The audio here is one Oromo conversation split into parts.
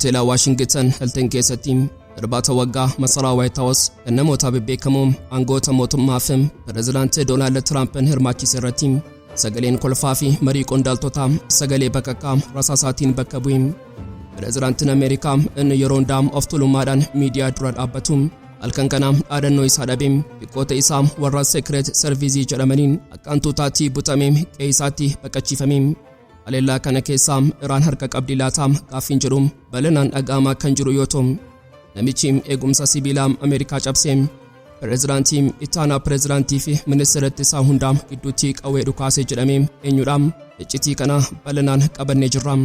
Hoteela Waashingtan Hilton keessatti irbaata waggaa masaraa Waayit Haawus kan namoota bebbeekamoo, aangoota mootummaa fi pireezidaantii Doonaald Tiraampin hirmaachise irratti sagaleen kolfaa fi marii qondaaltotaa sagalee bakakkaa rasaasaatiin bakka bu'e. Pireezidaantiin Ameerikaa inni yeroo hundaa of tuulummaadhaan miidiyaa dura dhaabbatu halkan kana dhaadannoo isaa dhabe. Xiqqoota isaa warra Secret Service jedhamaniin akka hantuutaatti butamee qe'ee isaatti baqachiifame. Haleellaa kana keessaa Iraan harka qabdi laataa gaaffiin jedhu bal'inaan dhaga'amaa kan jiru yoo ta'u, namichi eegumsa sibiilaa Ameerikaa cabsee pireezidaantii, ittaanaa pireezidaantii fi ministeera ittisaa hundaa gidduutti qawwee dhukaasee jedhamee eenyudha? Iccitii kana bal'inaan qabannee jirra.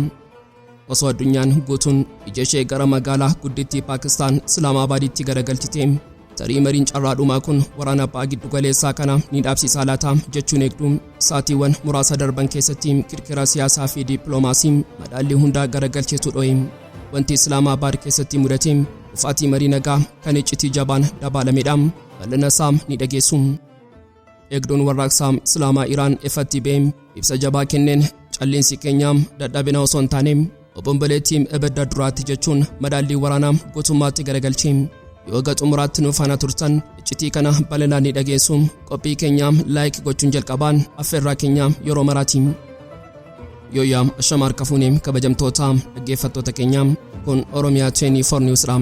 Osoo addunyaan guutuun ija ishee gara magaalaa guddittii Paakistaan Islaamaabaaditti garagalchite, tarii mariin carraa dhumaa kun waraana ba'a giddu galeessaa kana ni dhaabsisaa laata jechuun eegdu, saatiiwwan muraasa darban keessatti kirkira siyaasaa fi dippiloomaasii madaallii hundaa garagalcheetu dho'e. Wanti Islaamaabaad keessatti mudate dhufaatii marii nagaa kan iccitii jabaan dabaalamedha. Bal'ina isaa ni dhageessu. Eegduun Warraaqsaa Islaamaa Iraan ifatti ba'e ibsa jabaa kenneen, "Calliinsi keenya dadhabina osoo hin taane obomboleettii ibidda duraatti," jechuun madaallii waraanaa guutummaatti garagalche. Yoo ga xumuraatti nu faana turtan iccitii kana bal'inaan ni dhageessu. Qophii keenya like gochuun jalqabaan affeerraa keenya yeroo maraati. Yooyyaa, ashama harka fuunee, kabajamtoota dhaggeeffattoota keenya, kun Oromiyaa 24 News dha.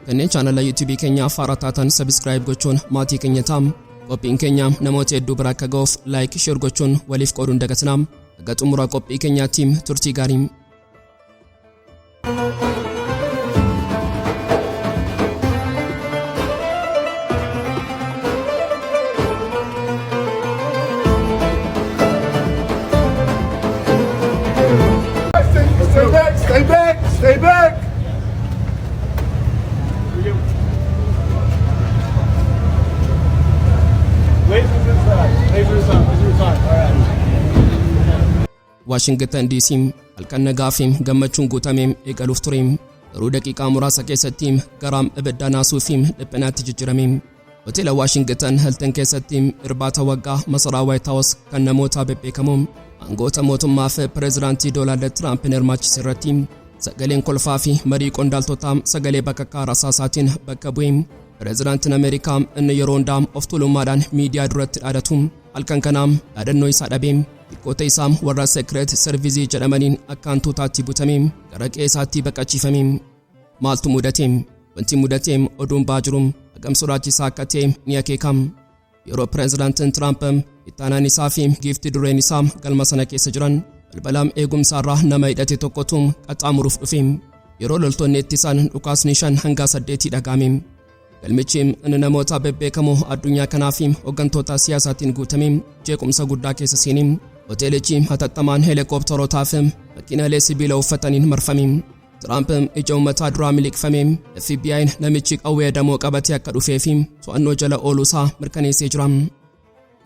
Kanneen chaanala YouTube keenya haaraa taatan subscribe gochuun maatii keenya ta'a. Qophiin keenya namoota hedduu bira akka ga'uuf like, share gochuun waliif qooduun dagatinaa. Haga xumura qophii keenyaatti turtii gaarii. Stay back, stay back, stay back. Lasers inside. Lasers on. Lasers on. All right. Waashingtan DC halkan nagaa fi gammachuun guutamee eegaluuf ture. Garuu daqiiqaa muraasa keessatti gara ibidda naasuu fi dhiphinaatti jijjiirame. Hoteela Waashingtan Hilton keessatti irbaata waggaa masaraa Waayit Haawus kan namoota bebbeekamoo, aangoota mootummaa fi pireezidaantii Doonaald Tiraampin hirmaachise irratti sagaleen kolfaa fi marii qondaaltotaa sagalee bakakkaa rasaasaatiin bakka bu'e. Pireezidaantiin Ameerikaa inni yeroo hundaa of tuulummaadhaan miidiyaa duratti dhaadatu halkan kana dhaadannoo isaa dhabe. Xiqqoota isaa warra Secret Service jedhamaniin akka hantuutaatti butamee gara qe'ee isaatti baqachiifame. Maaltu mudate? Wanti mudate oduun ba'aa jiru hagam sodaachisaa akka ta'e ni akeeka. Yeroo pireezidaantiin Tiraamp, ittaanaan isaa fi giifti dureen isaa galma sana keessa jiran, balbala eegumsaarraa nama hidhate tokkotu qaxxaamuruuf dhufe. Yeroo loltoonni ittisan dhukaasni shan hanga saddeetii dhaga'ame. Galmichi inni namoota bebbeekamoo addunyaa kanaa fi hooggantoota siyaasaatiin guutame jeequmsa guddaa keessa seene. Hoteelichi hatattamaan heelikooptarootaa fi makiinaalee sibiila uffataniin marfame. Tiraamp ija uummataa duraa miliqfame. FBI'n namichi qawwee adamoo qabatee akka dhufee fi to'annoo jala ooluusaa mirkaneessee jira.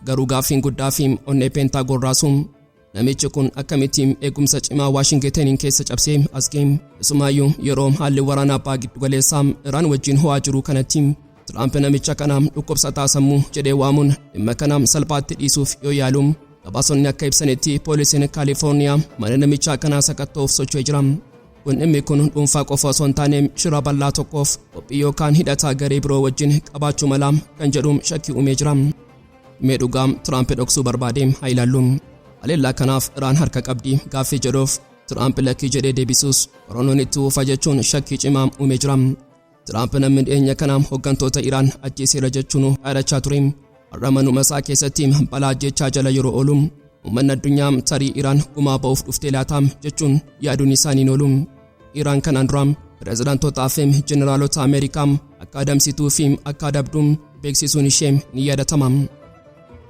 Garuu gaaffiin guddaa fi onnee Peentaagoon raasu, namichi kun akkamitti eegumsa cimaa Waashingitaniin keessa cabsee as ga'e? Isumaayyuu yeroo haalli waraanaa ba'a giddugaleessaa Iraan wajjin ho'aa jiru kanatti. Tiraamp namicha kana dhukkubsataa sammuu jedhee waamuun dhimma kana salphaatti dhiisuuf yoo yaalu, gabaasonni akka ibsanitti poolisiin Kaalifoorniyaa mana namichaa kanaa sakatta'uuf socho'ee jira. Kun dhimmi kun dhuunfaa qofa osoo hin taane shira bal'aa tokkoof qophii yookaan hidhataa garee biroo wajjin qabaachuu mala kan jedhu shakkii uumee jira. Mee dhugaa Tiraamp dhoksuu barbaade haa ilaallu. Haleellaa kanaaf Iraan harka qabdi gaaffii jedhuuf Tiraamp lakkii jedhee deebisuus, qorannoon itti fufa jechuun shakkii cimaa uumee jira. Tiraamp namni dhiyeenya kana hooggantoota Iraan ajjeeseera jechuun dhaadachaa ture, har'a manuma isaa keessatti balaa ajjeechaa jala yeroo oolu, uummanni addunyaa tarii Iraan gumaa ba'uuf dhuftee laata jechuun yaaduun isaaniin oolu. Iraan kanaan dura pireezidaantotaa fi jeneraalota Ameerikaa akka adamsituu fi akka adabdu beeksisuun ishee ni yaadatama.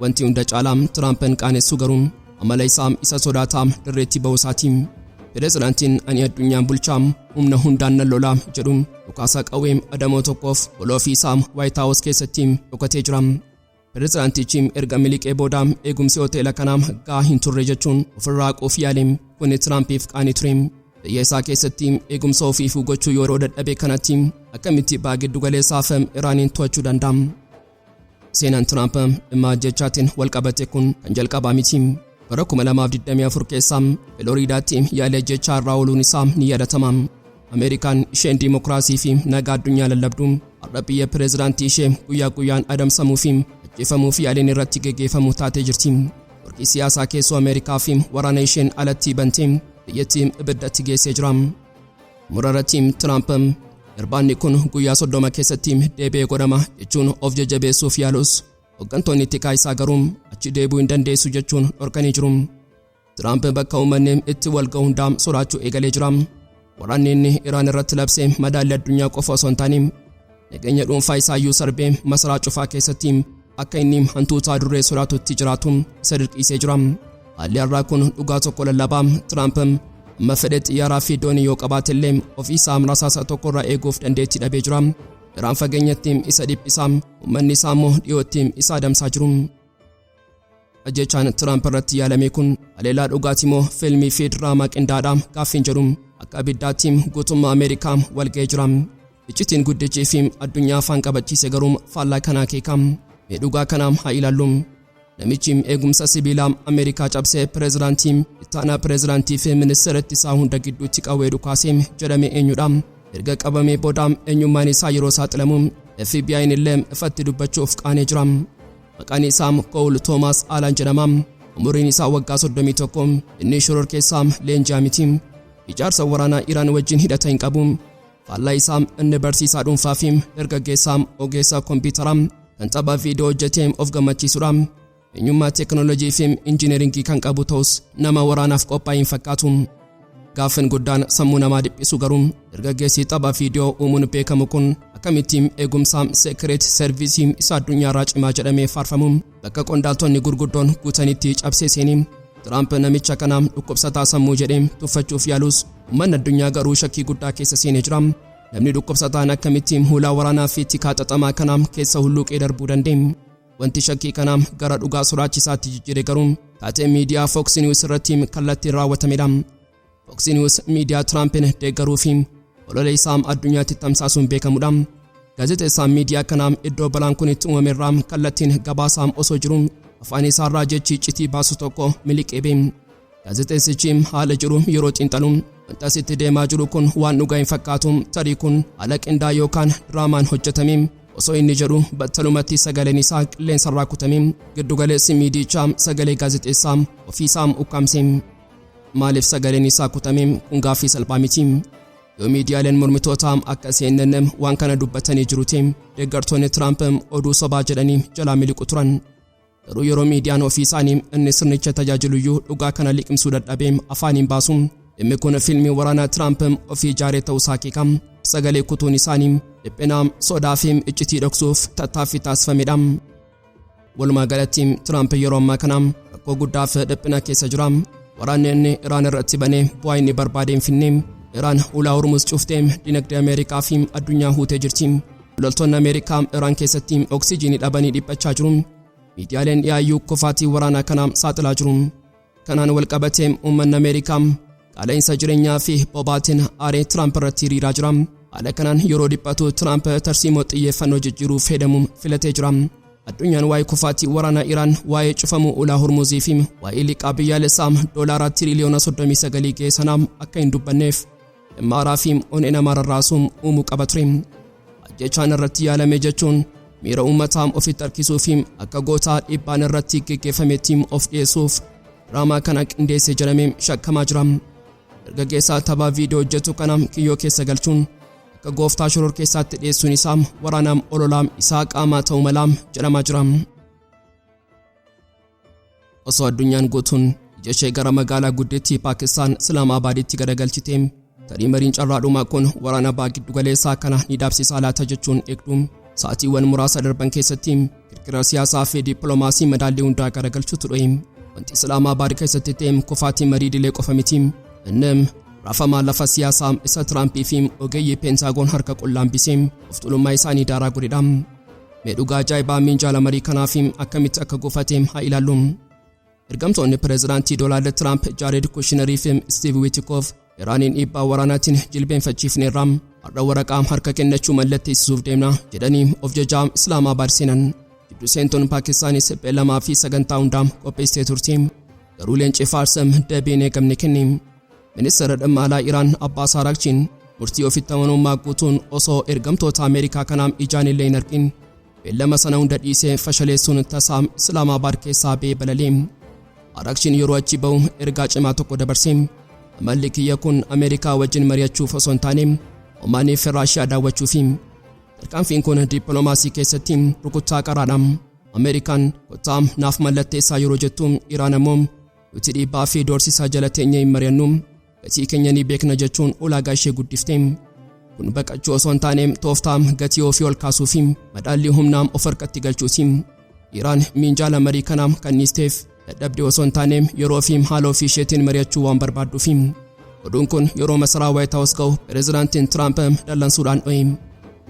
Wanti hunda caalaa Tiraampin qaanessu garuu amala isaa isa sodaataa dirreetti ba'uu isaati. Pireezidaantiin "Ani addunyaan bulchaa, humna hundaan nan lolaa" jedhu dhukaasa qawwee adamoo tokkoof goloo isaa Waayit Haawus keessatti dhokatee jira. Pireezidaantichi erga miliqee booda eegumsi hoteela kanaa gahaa hin turre jechuun ofirraa haquuf yaale. Kun Tiraampiif qaanii ture. Biyya isaa keessatti eegumsa ofiifuu gochuu yeroo dadhabe kanatti akkamitti ba'a giddu galeessaaf Iraaniin to'achuu danda'a? Seenaan Tiraamp dhimma ajjechaatiin wal qabate kun kan jalqabaa miti. Bara 2024 keessa Filooriidaatti yaalii ajjechaa irraa ooluun isaa ni yaadatama. Ameerikaan isheen diimokiraasii fi nagaa addunyaa lallabdu har'a biyya pireezidaantii ishee guyyaa guyyaan adamsamuu fi ajjeefamuu fi yaaliin irratti geggeeffamu taatee jirti. Warqii siyaasaa keessoo Ameerikaa fi waraana isheen alatti bantee biyyattii ibiddatti geessee jira. Murarratti Tiraamp irbaanni kun guyyaa 30 keessatti deebi'ee godhama jechuun of jajjabeessuuf yaalus, hooggantoonni tikaa isaa garuu achi deebi'uu hin dandeessu jechuun dhorkanii jiru. Tiraamp bakka uummanni itti wal ga'u hundaa sodaachuu eegalee jira. Waraanni inni Iraan irratti labsee madaalli addunyaa qofa osoo hin taane nageenya dhuunfaa isaayyuu sarbee masaraa cufaa keessatti akka inni hantuutaa duree sodaatutti jiraatu isa dirqisiisee jira. Haalli har'aa kun dhugaa tokko lallabaa: Tiraamp amma fedhe xiyyaaraa fi doonii yoo qabaate illee ofii isaa rasaasa tokko irraa eeguuf dandeettii dhabee jira. Iraan fageenyatti isa dhiphisaa, uummanni isaa immoo dhiyootti isa adamsaa jiru. Ajjechaan Tiraamp irratti yaalame kun haleellaa dhugaatii moo fiilmii fi diraamaa qindaadhaa gaaffiin jedhu akka abiddaatti guutummaa Ameerikaa walga'ee jira. Iccitiin guddichii fi addunyaa afaan qabachiise garuu faallaa kanaa akeeka. Mee dhugaa kanaa haa ilaallu. Namichi eegumsa sibiilaa Ameerikaa cabsee pireezidaantii, ittaanaa pireezidaantii fi ministeera ittisaa hunda gidduutti qawwee dhukaasee jedhame eenyudha? Erga qabamee booda eenyummaan isaa yeroo saaxilamu FBI'n illee ifatti dubbachuuf qaanee jira. Maqaan isaa Kool Toomaas Aalaan jedhama. Umuriin isaa waggaa 31. Inni shororkeessaa leenji'aa miti. Ijaarsa waraanaa Iraan wajjin hidhata hin qabu. Faallaa isaa inni barsiisaa dhuunfaa fi dargaggeessaa ogeessa kompiitaraa kan tapha viidiyoo hojjetee of gammachiisudha. Eenyummaa teekinooloojii fi injineringii kan qabu ta'us, nama waraanaaf qophaa'e hin fakkaatu. Gaaffin guddaan sammuu namaa dhiphisu garuu, dargaggeessi tapha viidiyoo uumuun beekamu kun akkamitti eegumsa Secret Service isa addunyaarraa cimaa jedhamee faarfamu bakka qondaaltonni gurguddoon guutanitti cabsee seeni? Tiraamp namicha kana dhukkubsataa sammuu jedhee tuffachuuf yaalus, uummanni addunyaa garuu shakkii guddaa keessa seenee jira. Namni dhukkubsataan akkamitti hulaa waraanaa fi tikaa xaxamaa kana keessa hulluuqee darbuu danda'e? Wanti shakkii kana gara dhugaa sodaachisaatti jijjiire garuu taatee miidiyaa Fox News irratti kallattiin raawwatamedha. Fox News miidiyaa Tiraampiin deeggaruu fi olola isaa addunyaatti tamsaasuun beekamudha. Gaazexeessaan miidiyaa kanaa iddoo balaan kun itti uumame irraa kallattiin gabaasaa osoo jiru afaan isaarraa jechi iccitii baasu tokko miliqee ba'e. Gaazexeessichi haala jiru yeroo xiinxalu, "Wanta asitti deemaa jiru kun waan dhugaa hin fakkaatu, tarii kun haala qindaa yookaan diraamaan hojjetame," osoo inni jedhu battalumatti sagaleen isaa qilleensarraa kutame. Giddugaleessi miidiyichaa sagalee gaazexeessaa ofiisaa ukkaamse. Maaliif sagaleen isaa kutame? Kun gaaffii salphaa miti. Yoo miidiyaaleen mormitootaa akka CNN waan kana dubbatanii jiru ta'e, deeggartoonni Tiraamp oduu sobaa jedhanii jalaa miliqu turan. Garuu yeroo miidiyaan ofii isaanii inni sirnicha tajaajiluyyuu dhugaa kana liqimsuu dadhabee afaaniin baasu, dhimmi kun fiilmii waraanaa Tiraamp ofii ijaaree ta'uusaa akeeka. Sagalee kutuun isaanii dhiphina, sodaa fi iccitii dhoksuuf tattaaffii taasifamedha. Walumaa galatti Tiraamp yeroo ammaa kana rakkoo guddaa fi dhiphina keessa jira. Waraanni inni Iraan irratti banee bu'aa inni barbaade hin finne. Iraan ulaa Hormuz cuftee dinagdee Ameerikaa fi addunyaa huutee jirti. Loltoonni Ameerikaa Iraan keessatti oksijiinii dhabanii dhiphachaa jiru. Miidiyaaleen dhiyaayyuu kufaatii waraanaa kana saaxilaa jiru. Kanaan wal qabatee uummanni Ameerikaa qaala'insa jireenyaa fi bobaatiin aaree Tiraamp irratti hiriiraa jira. Haala kanaan yeroo dhiphatu Tiraamp tarsiimoo xiyyeeffannoo jijjiiruuf hedamu filatee jira. Addunyaan waa'ee kufaatii waraanaa Iraan, waa'ee cufamuu ulaa Hormuzii fi waa'ee liqaa biyyaalessaa doolaaraa tiriliyoona 39 ga'e sanaa akka hin dubbanneef dhimma haaraa fi onnee namaa rarraasuu uumuu qaba ture. Ajjechaan irratti yaalame jechuun miira uummataa ofitti harkisuu fi akka gootaa dhiibbaan irratti geggeeffametti of dhiyeessuuf diraamaa kana qindeesse jedhamee shakkamaa jira. Dargaggeessaa tapha viidiyoo hojjetu kana kiyyoo keessa galchuun akka gooftaa shoror keessaatti dhiyeessuun isaa waraana ololaa isaa qaamaa ta'uu mala jedhamaa jira. Osoo addunyaan guutuun ija ishee gara magaalaa guddittii Paakistaan Islaamaabaaditti garagalchite, tarii mariin carraadhumaa kun waraana baha giddugaleessaa kana ni dhaabsisaa laata jechuun eegdu, sa'aatiiwwan muraasa darban keessatti kirkira siyaasaa fi dippiloomaasii madaallii hundaa garagalchuutu dhufe. Wanti Islaamaabaad keessatti ta'e kufaatii marii idilee qofa miti. Inni raafamaa lafa siyaasaa isa Tiraampii fi ogeeyyii Peentaagoon harka qullaan bisee of tuulummaa isaanii daaraa godhedha. Mee dhugaa ajaa'ibaa minjaala marii kanaa fi akkamitti akka gufate haa ilaallu. Ergamtoonni pireezidaantii Doonaald Tiraamp Jaared Kushnerii fi Steve Witikoof Iraaniin dhiibbaa waraanaatiin jilbeenfachiifneerra, har'a waraqaa harka kennachuu mallatteessisuuf deemna jedhanii of jajaa Islaamaabaad seenan. Giddu seentuun Paakistaanis beellamaa fi sagantaa hundaa qopheessitee turte. Garuu leenci Faarsam deebiin eegamne kenne. Ministeera dhimma alaa Iraan Abbaas Araakchiin Murtii ofitti amanummaa guutuun osoo ergamtoota Ameerikaa kanaam ijaan illee hin argin beellama sana hunda dhiisee fashaleessuun tasaa Islaamabaad keessaa ba'ee balalee. Araaqchiin yeroo achi ba'u ergaa cimaa tokko dabarse. Amalli kiyya kun Ameerikaa wajjin mari'achuuf osoo hin taane Omaanii fi Raashiyaa daawwachuufi. Tarkaanfiin kun dippiloomaasii keessatti rukuttaa qaraadha. Ameerikaan kottaa naaf mallatteessaa yeroo jettu, Iraan ammoo nuti dhiibbaa fi doorsisaa jala teenyee hin mari'annu, gatii keenya ni beekna jechuun ulaagaa ishee guddifte. Kun baqachuu osoo hin taane tooftaa gatii ofii ol kaasuu fi madaallii humnaa of harkatti galchuuti. Iraan minjaala marii kanaa kan dhiisteef dadhabdee osoo hin taane yeroo fi haala ofii isheetiin mari'achuu waan barbaadduufi. Oduun kun yeroo masaraa White House ga'u pireezidaantiin Tiraamp dallansuudhaan dho'e.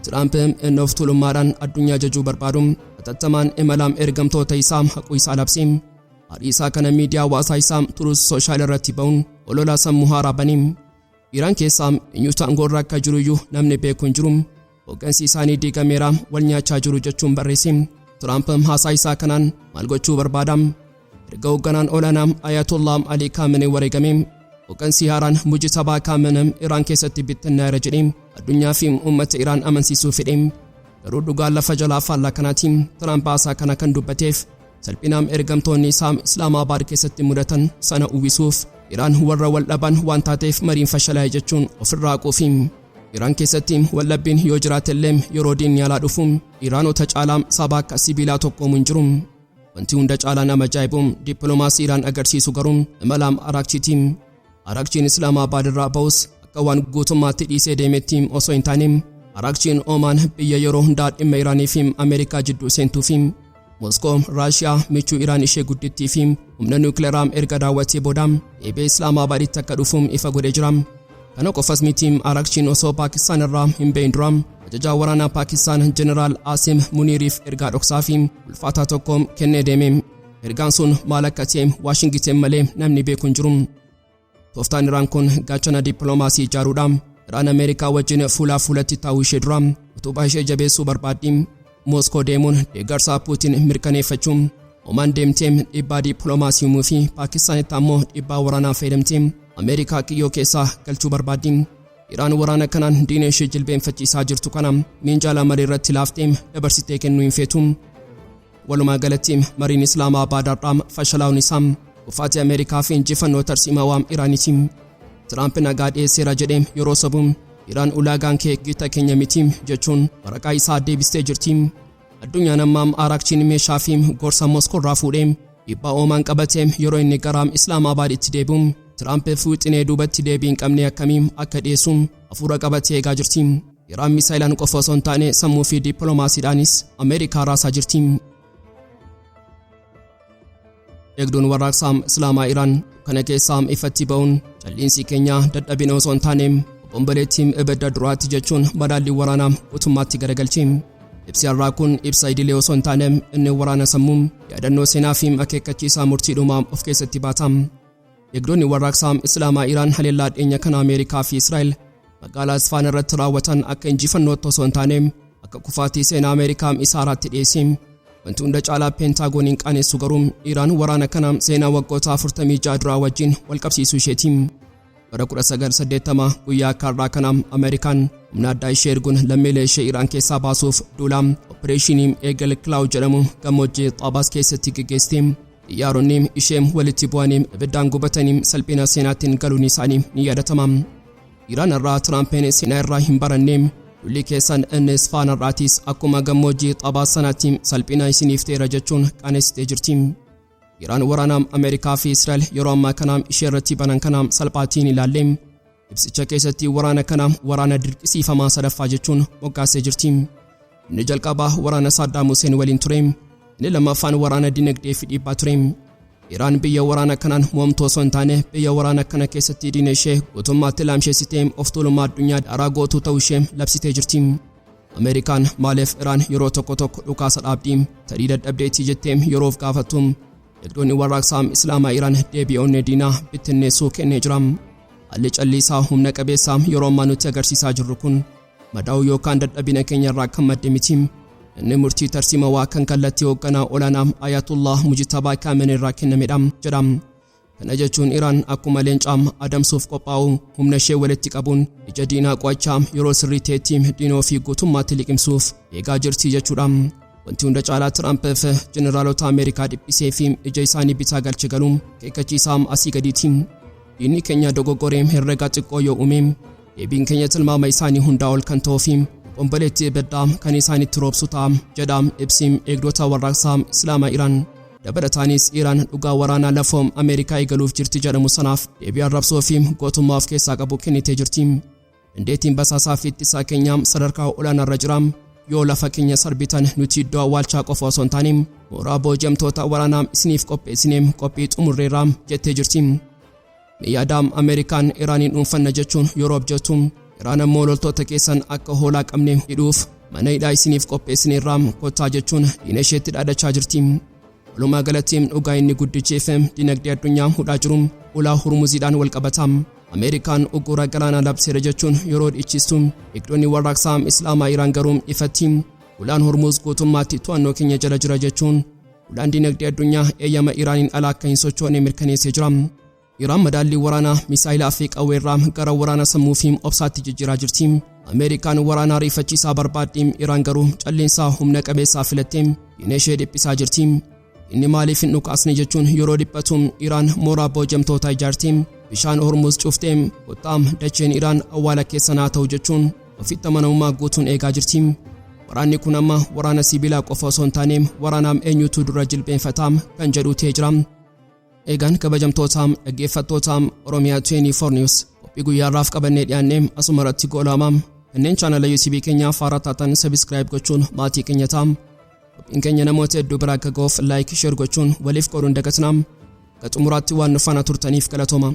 Tiraamp inni of tuulummaadhaan addunyaa jajuu barbaadu hatattamaan imalaam ergamtoota isaa haquu isaa labse. Aarii isaa kana miidiyaa hawaasaa isaa Truth Social irratti ba'uun olola sammuu haaraa bane. Iraan keessaa eenyutu aangoo irra akka jiru iyyuu namni beeku hin jiru. Hooggansi isaanii diigameera, wal nyaachaa jiru jechuun barreesse. Tiraamp haasaa isaa kanaan maal gochuu barbaada? Erga hoogganaan olaanaa Ayatollah Ali Khamenei wareegame hooggansi haaraan Mujtabaa Khamenei Iraan keessatti bittinnaa'eera jedhee addunyaa fi uummata Iraan amansiisuu fedhe. Garuu dhugaan lafa jalaa faallaa kanaatiin Tiraamp haasaa kana kan dubbateef salphinaam ergamtoonni isaa Islaamabaad keessatti mudatan sana uwwisuuf, Iraan warra wal dhaban waan taateef mariin fashalaa'e jechuun ofirraa haquufi. Iraan keessatti waldhabbiin yoo jiraatellee yeroo diinni alaa dhufu Iraanota caalaa saba akka sibiilaa tokkoomu hin jiru. Wanti hunda caalaa nama ajaa'ibu dippiloomaasii Iraan agarsiisu garuu imalaam Araaqchiiti. Araaqchiin Islaamabaad irraa ba'us akka waan guutummaatti dhiisee deemetti osoo hin taane, Araaqchiin Oomaan biyya yeroo hundaa dhimma Iraanii fi Ameerikaa jidduu seentuu fi Moskoo, Raashiyaa michuu Iraan ishee guddittii fi humna niwukileeraa erga daawwatee booda deebi'ee Islaamabaaditti akka dhufu ifa godhee jira. Kana qofas miti, Araaqchiin osoo Paakistaan irraa hin bahin dura ajajaa waraanaa Paakistaan Jeneraal Asim Muniiriif ergaa dhoksaa fi ulfaataa tokko kennee deeme. Ergaan sun maal akka ta'e Waashingiten malee namni beeku hin jiru. Tooftaan Iraan kun gaachana dippiloomaasii ijaaruudha. Iraan Ameerikaa wajjin fuulaa fuulatti taa'uu ishee dura utubaa ishee jabeessuu barbaaddi. Moskoo deemuun deeggarsa Puutiin mirkaneeffachuu, Omaan deemtee dhiibbaa dippiloomaasii uumuu fi Paakistaanitti ammoo dhiibbaa waraanaa fayyadamtee Ameerikaa kiyyoo keessaa galchuu barbaaddi. Iraan waraana kanaan diina ishee jilbeenfachiisaa jirtu kana minjaala marii irratti laaftee dabarsitee kennuu hin feetu. Walumaa galatti mariin Islaamabaad har'aa fashalaa'uun isaa kufaatii Ameerikaa fi injifannoo tarsiimawaa Iraaniiti. Tiraamp nagaa dhiyeesseera jedhee yeroo sobu, Iraan ulaagaan kee gita keenya miti jechuun waraqaa isaa deebistee jirti. Addunyaan ammaa Araaqchiin meeshaa fi gorsa Moskoo irraa fuudhee dhiibbaa Oomaan qabatee yeroo inni gara Islaamabaaditti deebi'u Tiraamp wixinee duubatti deebii hin qabne akkamii akka dhiyeessu hafuura qabatee eegaa jirti. Iraan misaayilaan qofa osoo hin taane sammuu fi dippiloomaasiidhaanis Ameerikaa raasaa jirti. Eegduun warraaqsaa Islaamaa Iraan kana keessaa ifatti ba'uun calliinsi keenya dadhabina osoo hin taane obomboleettii ibidda duraatti jechuun madaallii waraanaa guutummaatti garagalche. Ibsi har'aa kun ibsa idilee osoo hin taane inni waraana sammuu, yaadannoo seenaa fi akeekkachiisaa murtii dhumaa of keessatti baata. Eegdonni warraaqsaa Islaamaa Iraan haleellaa dhiyeenya kana Ameerikaa fi Israa'el magaalaa Isfaan irratti raawwatan akka injifannootti osoo hin taane akka kufaatii seenaa Ameerikaa isa haaraatti dhiyeesse. Wanti hunda caalaa Peentagooniin qaanessu garuu Iraan waraana kana seenaa waggoota 46 duraa wajjin wal qabsiisuu isheeti. Bara 1980 guyyaa akka har'aa kana Ameerikaan humna addaa ishee erguun lammiilee ishee Iraan keessaa baasuuf duula Opereeshinii Eagle Claw jedhamu gammoojjii Xaabaas keessatti geggeessite. Xiyyaaronni ishee walitti bu'anii ibiddaan gubatanii salphina seenaatiin galuun isaanii ni yaadatama. Iraan irraa Tiraampiin seenaa irraa hin baranne, lolli keessan inni Isfaan har'aatis akkuma gammoojjii Xaabaas sanaatti salphina isiniif ta'eera jechuun qaanessitee jirti. Iraan waraana Ameerikaa fi Israa'el yeroo ammaa kana ishee irratti banan kana salphaatiin ilaalle. Ibsicha keessatti waraana kana waraana dirqisiifamaa sadaffaa jechuun moggaasee jirti. Inni jalqabaa waraana Saaddaam Huseen waliin ture. Inni lammaffaan waraana dinagdee fi dhiibbaa ture. Iraan biyya waraana kanaan mo'amtu osoo hin taane biyya waraana kana keessatti diina ishee guutummaatti laamsheessitee of tuulummaa addunyaa daaraa gootuu ta'uu ishee labsitee jirti. Ameerikaan maaliif Iraan yeroo tokko tokko dhukaasa dhaabdii tarii dadhabdeetii jettee yeroof gaafattu, eegdonni warraaqsaa Islaamaa Iraan deebii onnee diinaa bittinneessuu kennee jira. Haalli calliisaa humna qabeessaa yeroo ammaa nuti agarsiisaa jirru kun madaa'uu yookaan dadhabina keenya irraa kan madde miti. Inni murtii tarsiimawaa kan kallattii hoogganaa olaanaa Ayatullah Mujtabaa Khamenei irraa kennamedha jedha. Kana jechuun Iraan akkuma leencaam adamsuuf qophaa'u humna ishee walitti qabuun ija diinaa qo'achaa yeroo sirrii ta'etti diina ofii guutummaatti liqimsuuf eegaa jirti jechuudha. Wanti hunda caalaa Tiraampiif jeneraalota Ameerikaa dhiphisee fi ija isaanii bitaa galche galuun akeekkachiisaa asii gadiiti. Diinni keenya dogoggoree herrega xiqqoo yoo uume, deebiin keenya tilmaama isaanii hundaa ol kan ta'uu fi obomboleettii ibiddaa kan isaanitti roobsu ta'a jedha ibsi eegdota warraaqsaa Islaamaa Iraan. Dabalataanis Iraan dhugaa waraanaa lafoo Ameerikaa eegaluuf jirti jedhamu sanaaf deebii arrabsoo fi gootummaa of keessaa qabu kennitee jirti. Dandeettiin basaasaa fi ittisaa keenyaa sadarkaa olaanaarra jira. Yoo lafa keenya sarbitan, nuti iddoo awwaalchaa qofa osoo hin taane mooraa booji'amtoota waraanaa isiniif qopheessinee qophii xumurreerra jettee jirti. Yaadaam Ameerikaan Iraaniin dhuunfanna jechuun yeroo abjattu, Iraan ammoo loltoota keessan akka hoolaa qabne hidhuuf mana hidhaa isiniif qopheessineerra, kottaa jechuun diina isheetti dhaadachaa jirti. Walumaa galatti dhugaa inni guddichiif dinagdee addunyaa hudhaa jiru ulaa Hurmuziidhaan wal qabata. Ameerikaan uggura galaanaa labseera jechuun yeroo dhiichistu, eegdonni warraaqsaa Islaamaa Iraan garuu ifatti ulaan Hurmuz guutummaatti to'annoo keenya jala jira jechuun ulaan dinagdee addunyaa eeyyama Iraaniin ala akka hin sochoone mirkaneessee jira. Iraan madaallii waraanaa misaayilaa fi qawweerraa gara waraana sammuu fi obsaatti jijjiiraa jirti. Ameerikaan waraana ariifachiisaa barbaaddi, Iraan garuu calleensaa humna qabeessaa filattee diina ishee dhiphisaa jirti. Inni maaliif hin dhukaasne jechuun yeroo dhiphatu, Iraan mooraa booji'amtootaa ijaarti. Bishaan Hormuz cuftee kottaa, dacheen Iraan awwaala keessan haa ta'u jechuun ofitti amanamummaa guutuun eegaa jirti. Waraanni kun amma waraana sibiilaa qofa osoo hin taane waraanaam eenyutu dura jilbeenfataa kan jedhu ta'ee jira. Eegaan kabajamtootaam dhaggeeffattootaam Oromiyaa 24 News, qophii guyyaarraaf qabannee dhiyaannee asuma irratti goolaamaam. Kanneen chaanala YouTube keenyaa faaraa taatan subscribe gochuun maatii keenya ta'am. Qophiin keenya namoota hedduu bira akka ga'uuf like, share gochuun waliif qooduun dagatinaam. Akka xumuraatti waan nu faana turtaniif galatooma.